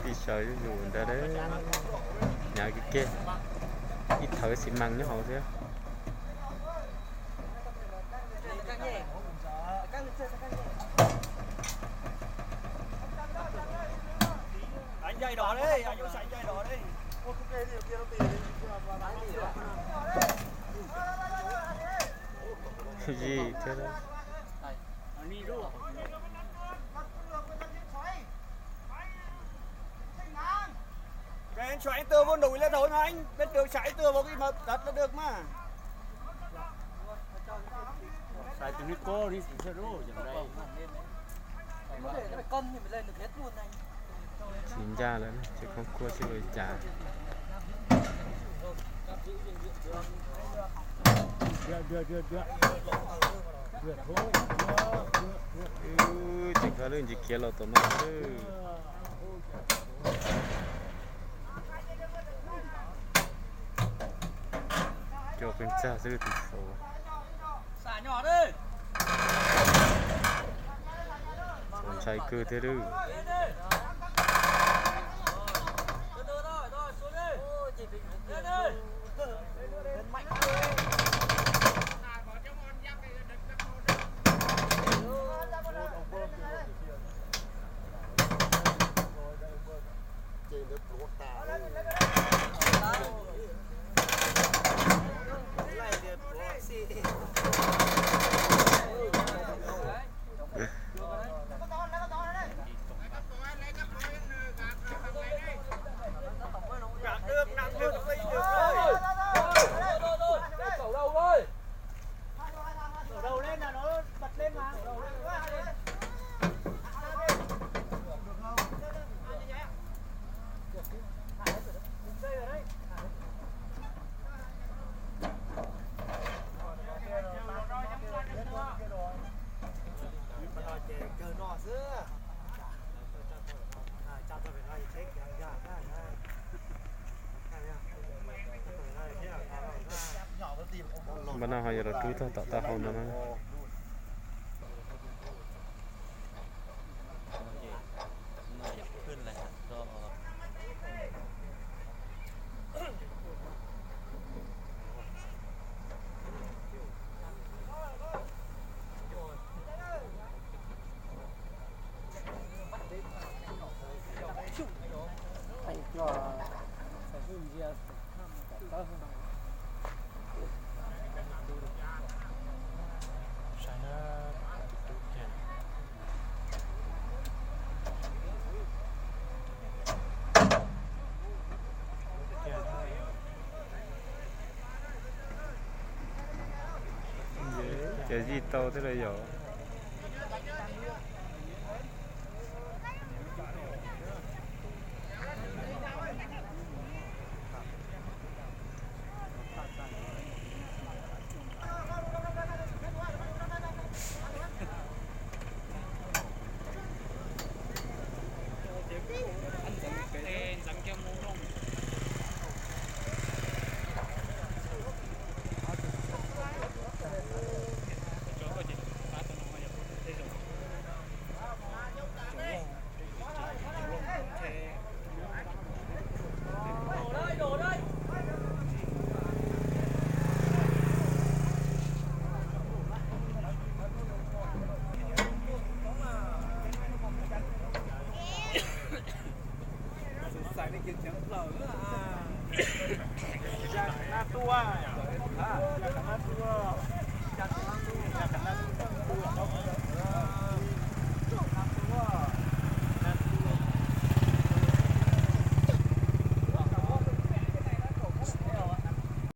Pis sawv zuj zus ntawd, hnyav kiag kiag, ib thawv xi mas nyob hauv thiab. Yig thiab. Anh xoáy tơ vô đủ lên thôi mà anh, bên đường xoáy tơ vô cái mà đặt là được mà. Tsis ncaj lawm, tsis khoob khuab sib ua li cas. Tseem kho lwj ntsis khiav los tom no lawm. Cua qee txag xwb tus saud. Txaus ntshai kawg thiab lawm. Yog los rub tog tom taub hau no na. Ces zij tau thiab los yog. Txais nej kiag ceev plaws na. Nab tuaj, nab tuaj.